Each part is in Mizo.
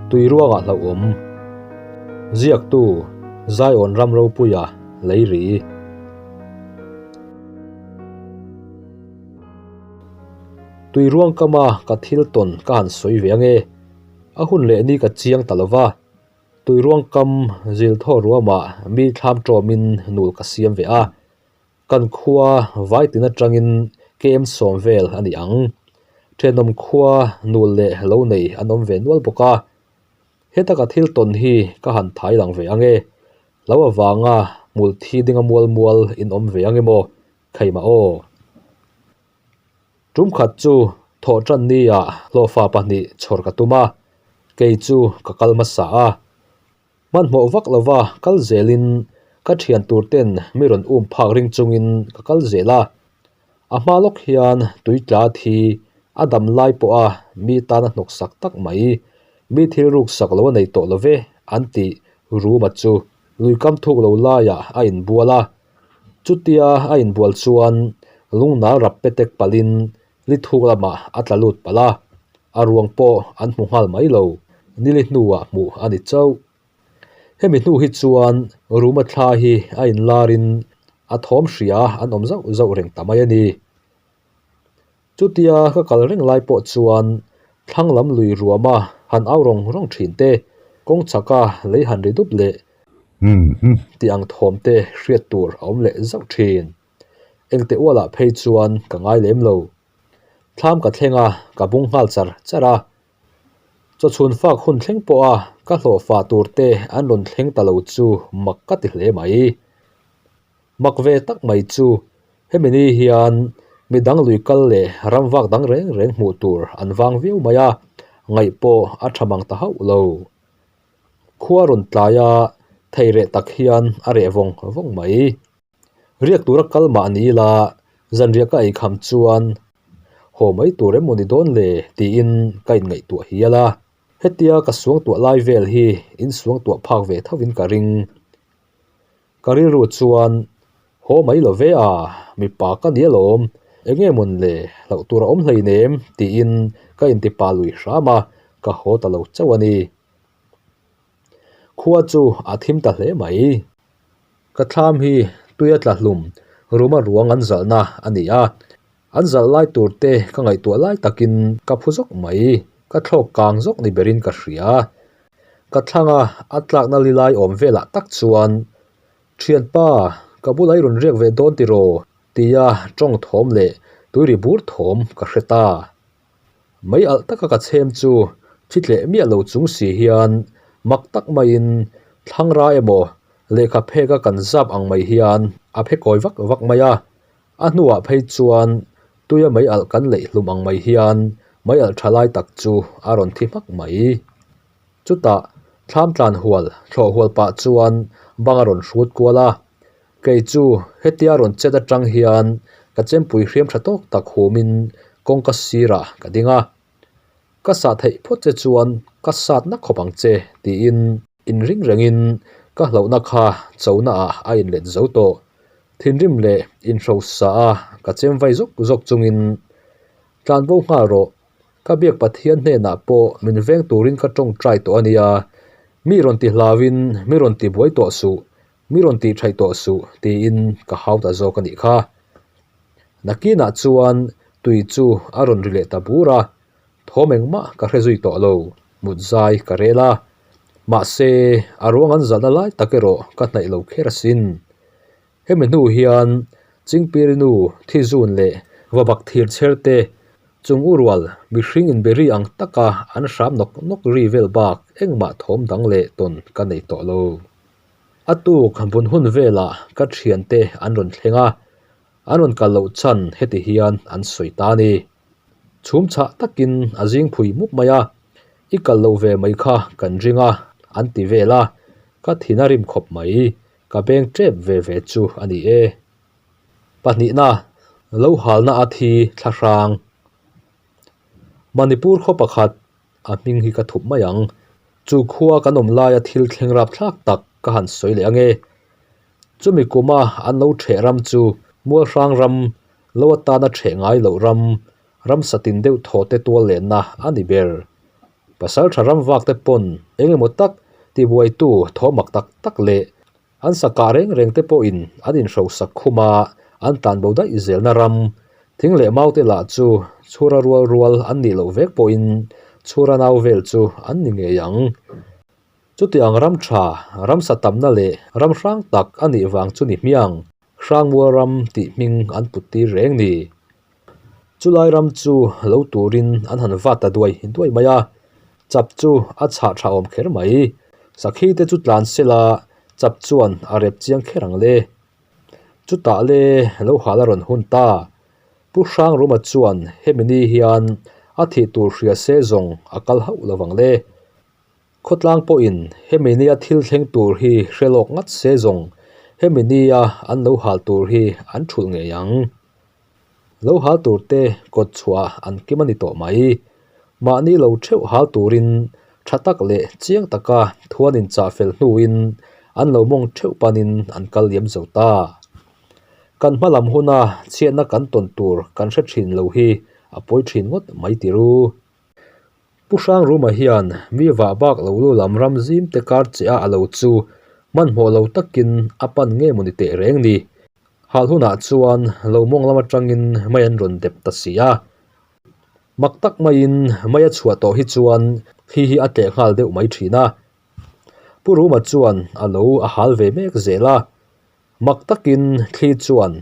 Tuiruangah hlauhawm. Ziaktu, Zion ram ropuia leiri. Tuiruang kama ka thil tawn ka han sawi ve ange. A hun leh ni ka chiang ta lova. Tuiruang kam zil thaw ruamah mi thlam tawmin nul ka siam ve a. Kan khua Vaitin atangin KM sawm vel a ni ang. Thenawm khua nul leh lo nei an awm ve nual bawk a. Heta ka thil tawn hi ka han thai lang ve ang e. Lo avanga hmul thi dinga mual mual in awm ve ang emaw Kheimah aw. Tum khat chu thawh tan niah hlawhfa pahnih chhawr ka tum a, kei chu ka kal hmasa a. Hmanhmawh vak lova kal zelin ka thian tur ten mi rawn um phak ring chungin ka kal zel a. A hma lawk hian tui tla thi a dam lai pawha mi tana hnawk sak tak mai, mi thil ruk sak lo a nei tawh lo ve an tih Ruma chu lui kam thuk lo laiah a inbual a. Chutia a inbual chuan lungnal rap petek palhin Li thuk lamah a tla lut palh a, a ruang pawh an hmu nghal mai lo, nili hnuah hmuh a ni chauh. Hemi hnu hi chuan Ruma thla hi a inlarin a thawm hria an awm zauh zauh reng ta mai a ni. Chutia ka kal reng lai pawh chuan thlang lam lui ruama han au rawng rawng thin te, kawng chaka lei han ri dup leh tih ang thawm te hriat tur a awm leh zauh thin. Engte ualah phei chuan ka ngai lem lo. Thlam ka thleng a, ka bung nghal char char a. Chawchhun fak hun thleng pawha ka hlawhfa tur te an rawn thleng ta lo chu mak ka ti hle mai. Mak ve tak mai chu hemi ni hian midang lui kal leh ram vak dang reng reng hmuh tur an vang viau mai a, ngaih pawh a tha mang ta hauh lo. Khua rawn tlai a, thei reh tak hian a reh vawng vawng mai. Riak tura kal mah ni ila zanriah ka ei kham chuan haw mai tur emaw ni dawn le tiin ka inngaihtuah hial a. Hetia ka suangtuah lai vel hi in suangtuah phak ve thovin ka ring. Ka rilru chuan haw mai lo ve a, mipa ka ni alawm, eng nge mawn le hlauh tur a awm hleinem tiin ka intipa lui hram a, ka haw ta lo chauh a ni. Khua chu a thim ta hle mai. Ka thlam hi tuia tla hlum ruma ruang an zalhna a ni a, an zalh lai tur te ka ngaihtuah lai takin ka phu zawk mai, ka thlawk kang zawk ni berin ka hria. Ka thlanga a tlakna li lai awm velah tak chuan, Thianpa, ka bula i rawn riak ve dawn tiraw? tia tawng thawm leh tuiri bur thawm ka hre ta. Mai alh taka ka chhem chu thi tleh miah lo chung si hian mak tak maiin thlang ra emaw lehkha phek a kan zap ang mai hian a phe kawi vak vak mai a. A hnuah phei chuan tuia mai alh kan leih hlum ang mai hian mai alh tha lai tak chu a rawn thi hmak mai. Chutah thlam tlan hual thlawh hual pah chuan bang a rawn hrut kual a. Kei chu hetia rawn chet atang hian ka chempui hriam tha tawk tak humin kawngka sirah ka ding a. Ka sah theih phawt che chuan ka sat na khawp ang che tiin inring rengin ka hlauhna kha chona ah a inlet zo tawh. Thinrim leh inhrosa a ka chem vai zawk zawk chungin tlanbo nghal rawh. Ka biak Pathian hnenah pawh min veng turin ka tawngtai tawh a nia. Mi rawn ti hlauin mi rawn ti buai tawh suh. Mi rawn tih thaih tawh suh tiin ka hau ta zawk a nih kha. Nakinah chuan tui chu a rawn ri leh ta bur a, thawm engmah ka hre zui tawh lo, mut zai ka rel a. Mahse, a ruang an zalhna lai tak erawh ka hnaih lo kher asin. Hemi hnu hian Chingpirinu thizun leh vabak thir chher te chung u rual mihring inberi ang taka an hram nawk nawk ri vel bak engmah thawm dang leh tawn ka nei tawh lo. A tuk bun hun velah ka thiante an rawn thleng a, an rawn kal loh chhan heti hian an sawi ta a ni. Chhum chhah takin a zing phui mup mai a, i kal loh ve mai kha kan ring a, an ti vel a, ka thin a rim khawp mai, ka beng tep ve ve chu a ni e. Pahnihna, lo halna a thi thla hrang. Manipur khaw pakhat A hming hi ka thup mai ang. Chu khua kan awm laia thil thleng rap thlak tak ka han sawi leh ange. Chumi kuma an lo ṭheh ram chu Mualhrang ram, lo atana ṭheh ngai loh ram, ramsa tin deuh thaw te tual lenna a ni ber. Pasalṭha ram vak te pawn eng emaw tak tibuaitu thaw mak tak tak leh an sa kah reng reng te pawhin an inhrosak khum a, an tlanbo daih zelna ram thing leh mau te lah chu chhura rual rual an nih loh vek pawhin chhura nau vel chu an ni ngei ang. Chutiang ram tha, ramsa tamna leh ram hrang tak a nih vang chu ni hmiang, Hrangmual ram tih hming an put tir reng ni. Chulai ram chu lo turin an han vat ta duai duai mai a, chap chu a chhah tha awm kher mai. Sakhi te chu tlan sela chap chuan a rep chiang kher ang le. Chutah le lo hal a rawn hun ta. Pu Hrangruma chuan hemi ni hian a thih tur hria se zawng a kal hauh lovang le. Khawtlang pawhin hemi nia thil thleng tur hi hre lawk ngat se zawng hemi nia an lo hal tur hi an thulh ngei ang. Lo hal tur te kawt chhuah an kim a ni tawh mai. Mahni lo theuh hal turin tha tak leh chiang taka thuan inchah fel hnuin an lo mawng theuh panin an kal liam zo ta. Kan hma lam huna chhiatna kan tawn tur kan hre thin lo hi a pawi thin ngawt mai tiru. Pu Hrangruma hian mi vah bak lo lu lam ram zim te kar che a a lo chu hmanhmawh lo takin a pan nge maw ni teh reng ni. Hal hunah chuan lo mawng lam atangin mei an rawn dep ta si a. Mak tak maiin mei a chhuah tawh hi chuan thli hi a tleh nghal deuh mai thin a. Pu Ruma chuan a lo a hal ve mek zel a. Mak takin thli chuan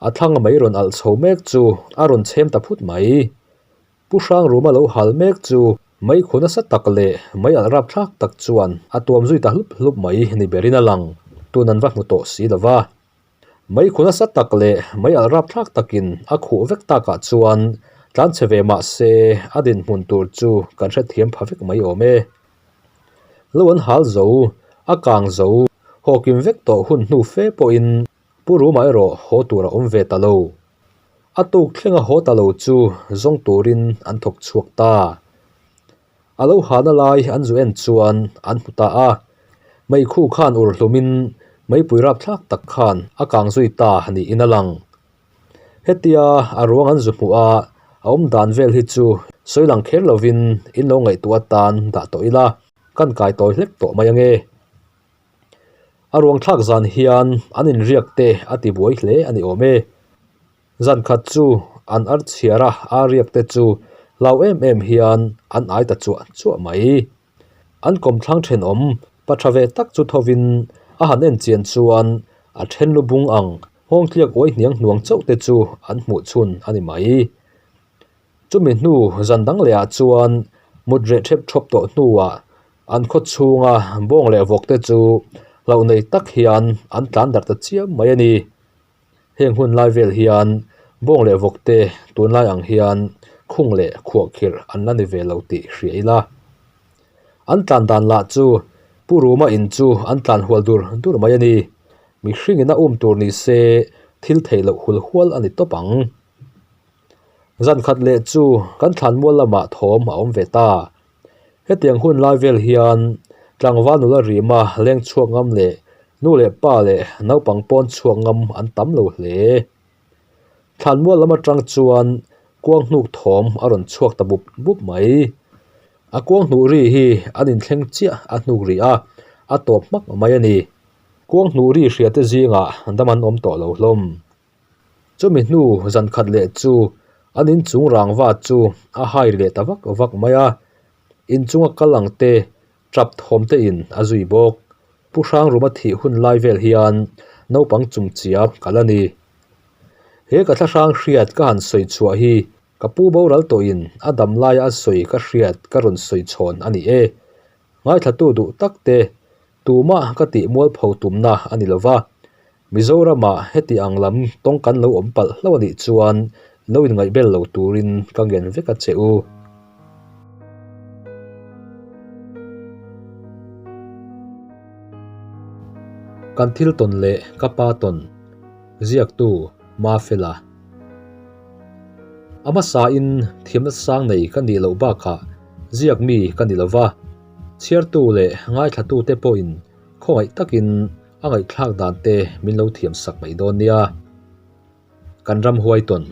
a thlang mei rawn alh chho mek chu a rawn chhem ta phut mai. Pu Hrangruma lo hal mek chu mei khu nasa tak leh mei alh rapthlak tak chuan a tuam zui ta hlup hlup mai ni berin a lang, tun an va hmu tawh si lo va. Mei khu nasa tak leh mei alh rapthlak takin a khuh vek takah chuan tlanchhe ve mah se a dinhmun tur chu kan hrethiam pha vek mai awm e. Lo an hal zo, a kang zo, hawkim vek tawh hun hnu fe pawhin Pu Ruma erawh haw tur a awm ve ta lo. A tuk thlenga haw ta lo chu zawng turin an thawk chhuak ta. A lo hana lai an zu en chuan an hmu ta a, meikhu khan ur hlumin meipui rapthlak tak khan a kang zui ta niin a lang. Hetia a ruang an zu hmuh a, a awm dan vel hi chu sawi lang kher lovin in lo ngaihtuah atan dah tawh ila, kan kai tawi hlek tawh mai ange. A ruang thlak zan hian an inriak te a ti buai hle a ni awm e. Zan khat chu an ar chhiar a ar riak te chu hlau em em hian an ai ta chuah chuah mai. An kawmthlang thenawm pa tha ve tak chu thovin a han en chian chuan a then lu bung ang nghawng tliak uai hniang hnuang chauh te chu an hmuh chhun a ni mai. Chumi hnu zan dang leh ah chuan mut reh thep thawp tawh hnuah An khaw chhunga bawng leh vawk te chu hlauh nei tak hian an tlan darh ta chiam mai a ni. Heng hun lai vel hian bawng leh vawk te tunlai ang hian khung leh khuahkhirh an la ni ve lo tih hria ila. An tlan dan lah chu Pu Ruma in chu an tlan hual dur dur mai a ni. Mihring in a um tur ni se thil theih loh hul hual a ni tawp ang. Zan khat leh chu kan thlanmual lamah thawm a awm ve ta. Hetiang hun lai vel hian tlangval nula rima leng chhuak ngam leh nu leh pa leh naupang pawn chhuak ngam an tam lo hle. Thlanmual lam atang chuan kuang hnuk thawm a rawn chhuak ta bup bup mai. A kuang hnuh ri hi an inthleng chiah a hnuk rih a, a tawp hmak mai a ni. Kuang hnuh ri hria te zingah dam an awm tawh lo hlawm. Chumi hnu zan khat leh chu an inchung rangva chu a hai ri leh ta vak vak mai a, inchunga kal ang te tap thawm te in a zui bawk. Pu Hrangruma thih hun lai vel hian naupang chungchiap ka la ni. He ka thlahrang hriat ka han sawi chhuah hi ka pu boral tawhin a dam laia a sawi ka hriat ka rawn sawi chhawn a ni e. Ngaithlatu duh tak te tumah ka tih mualpho tumna a ni lova, Mizoramah heti ang lam tawng kan lo awm palh hlauh a nih chuan lo inngaihbel lo turin ka ngen vek a che u. Kan thil tawn leh ka pa tawn ziaktu Mafela. A hmasain thiamna sang nei ka nih loh bakah ziak mi ka ni lova, chhiartu leh ngaithlatute pawhin khawngaih takin A ngaihthlak dan te min lo thiam sak mai dawn nia. Kan ram huai tawn.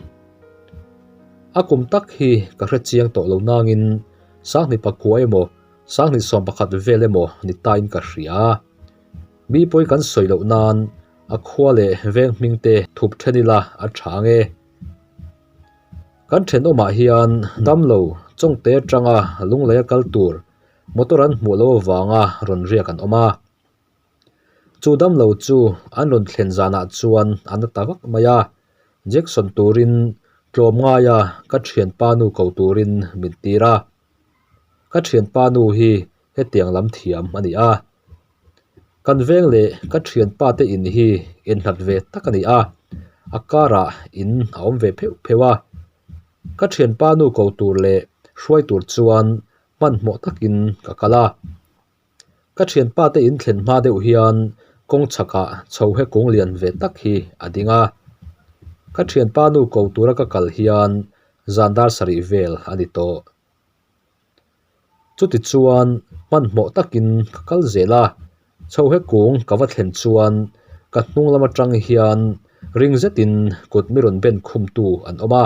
A kum tak hi ka hre chiang tawh lo nangin Sanghnih pakua emaw, sanghnih 11 vel emaw ni tain ka hria. Mi pawi kan sawi loh nan a khua leh veng hming te thup then ila a tha ang e. Kan thenawmah hian damlo chawngte atanga lunglei a kal tur motor an hmuh loh avanga rawn riak an awm a. Chu damlo chu an rawn thlen zanah chuan a na ta vak mai a, Jackson turin tlawm ngaia ka thianpa nu ko turin min tir a. Ka thianpa nu hi hetiang lam thiam a ni a. Kan veng leh ka thianpa te in hi inhlat ve tak a ni a, a karah in a awm ve pheuh pheuh a. Ka thianpa nu ko tur leh hruai tur chuan hmanhmawh takin ka kal a. Ka thianpa te in thlen hma deuh hian kawng chhakah chho he kung lian ve tak hi a ding a. Ka thianpa nu ko tura ka kal hian zan dar sarih vel a ni tawh. Chuti chuan hmanhmawh takin ka kal zel a, chho he kung ka va thlen chuan ka hnung lam atang hian ring zetin kut mi rawn ben khumtu an awm a.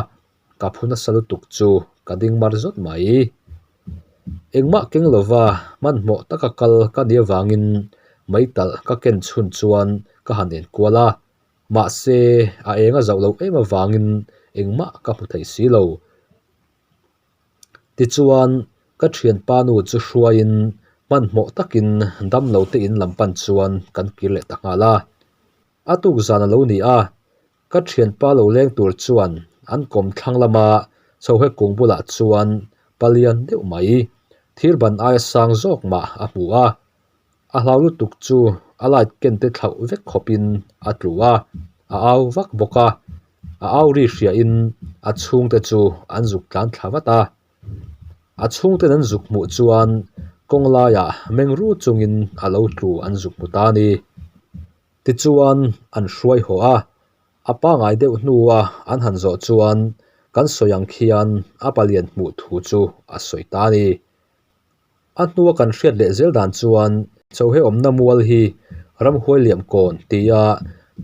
Ka phu nasa lutuk chu ka ding mar zawt mai. Engmah keng lova hmanhmawh taka kal ka nih avangin meitalh ka ken chhun chuan ka han enkual a, mahse a eng a zauh loh em avangin engmah ka hmu thei si lo. Tichuan ka thianpa nu chu hruaiin hmanhmawh takin damlo te in lam pan chuan kan kir leh ta nghal a. A tuk zan a lo ni a, Ka thianpa lo leng tur chuan an kawm thlang lama chhohe kung bulah chuan palian deuh mai, thir ban aia sang zawk mah a hmu a. A hlau lutuk chu a light ken te thlauh vek khawpin a tlu a, a au vak bawk a. A au ri hriain a chhungte chu an zuk tlan thla vat a. A chhungten an zuk hmuh chuan kawng laiah meng ru chungin a lo tlu an zuk hmu ta a ni. Tichuan, an hruai haw a, a pangai deuh hnua an han zawh chuan kan sawi ang khian a palian hmuh thu chu a sawi ta a ni. A hnua kan hriat leh zel dan chuan Chauhe awmna mual hi ramhuai liam kawn tia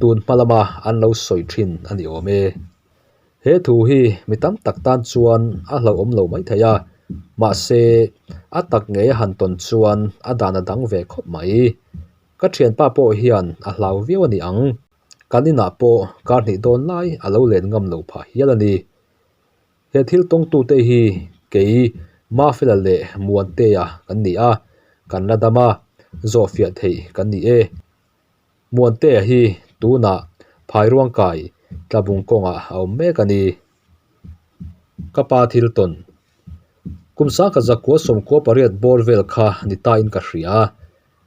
tun hma lama an lo sawi thin a ni awm e. He thu hi mi tam tak tan chuan a hlauhawm lo maithei a, mahse a tak ngei a han tawn chuan a dan a dang ve khawp mai. Ka thianpa pawh hian a hlau viau a ni ang. Kan inah pawh kar hnih dawn lai a lo len ngam lo phah hial a ni. He thil tawngtute hi kei Mafela leh Muantea kan ni a, kan la dam a, zawhfiah theih kan ni e. Muantea hi tunah Phairuangkai Tlabung kawngah a awm mek a ni. Ka pa thil tawn. Kum sangkhat zakua 98 bawr vel kha ni tain ka hria.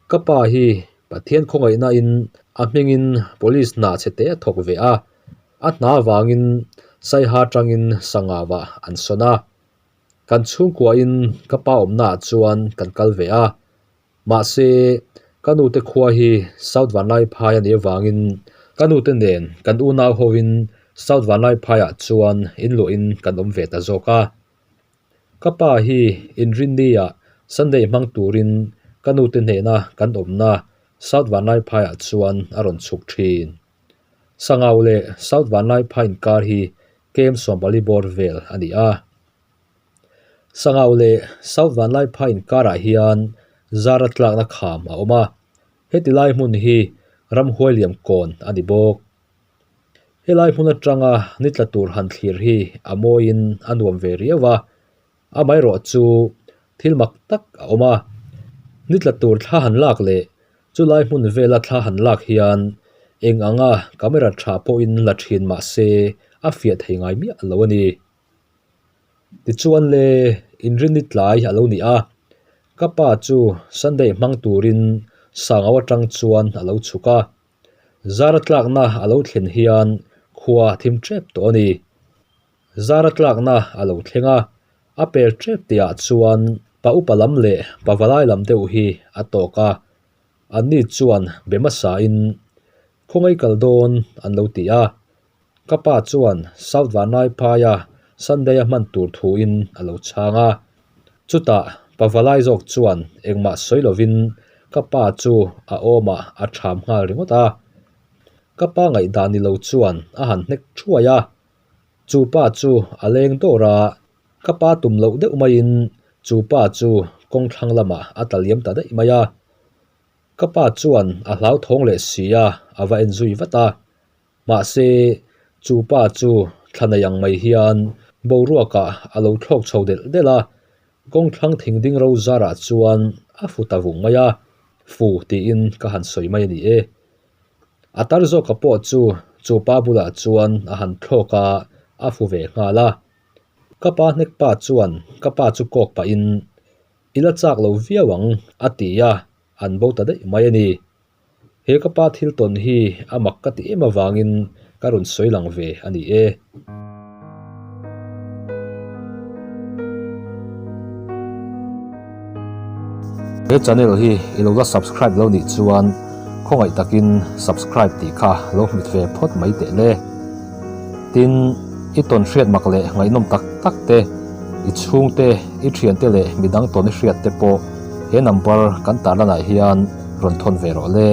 Ka pa hi Pathian khawngaihna in a hmingin police hna chhe te a thawk ve a, a hna avangin Saiha tangin Sangau-ah an sawn a. Kan chhungkua in ka pa awmna ah chuan kan kal ve a. Mahse, ka nute khua hi South Vanlaiphai a nih avangin ka nute nen kan unau hovin South Vanlaiphaiah chuan inluahin kan awm ve ta zawk a. Ka pa hi Inrinni-ah Sunday hmang turin ka nute hnena kan awmna South Vanlaiphaiah chuan a rawn chhuk thin. Sangau leh South Vanlaiphai inkar hi kem 40 bawr vel a ni a. Sangau leh South Vanlaiphai inkarah hian zara tlakna kham a awm a, heti lai hmun hi ramhuai liam kawn a ni bawk. Helai hmun atanga ni tla tur han thlir hi a mawiin a nuam ve riau a, amaherawh chu thil mak tak a awm a, ni tla tur thla han lak leh chulai hmun vela thla han lak hian eng anga camera tha pawhin la thin mah se a fiah thei ngai miah lo a ni. Tichuan le inrinni tlai a lo ni a, ka pa chu Sunday hmang turin sangau atang chuan a lo chhuk a. Zara tlakna a lo thlen hian khua a thim tep tawh a ni. Zara tlakna a lo thleng a, a pel tep tihah chuan pa upa lam leh pa valai lam deuh hi a tawk a, anni chuan be hmasain khawngaih kal dawn an lo ti a. Ka pa chuan South Vanlaiphaia Sunday a hman tur thuin a lo chhang a. Chutah pa valai zawk chuan engmah sawi lovin ka pa chu a awmah a ṭham nghal ringawt a. Ka pa ngaihdan ni lo chuan a han hnek thuai a. Chu pa chu a leng dawr a, ka pa tum loh deuh maiin Chu pa chu kawng thlang lamah a tla liam ta daih mai a. Ka pa chuan a hlauthawng leh si a, a va en zui vat a. Mahse, chu pa chu thla nei ang mai hian boruakah a lo thlawk chho delh delh a, kawng thlang thing ding ro zarah chuan a fu ta vung mai a, fu tiin ka han sawi mai a ni e. A tar zawka pawh chu chu pa bulah chuan a han thlawk a, a fu ve nghal a. Ka pa hnek pa chuan ka pa chu kawk pahin, I la chak lo viau ang, a ti a, an bo ta daih mai a ni. He ka pa thil tawn hi a mak ka ti em avangin ka rawn sawi lang ve a ni e. He channel hi i lo la subscribe lo nih chuan khawngaih takin subscribe tih kha lo hmit ve phawt mai teh le. Tin, i tawn hriat mak leh ngaihnawm tak tak te, i chhungte, i thiante leh midang tawn i hriat te pawh he number kan tarlanah hian rawn thawn ve rawh le.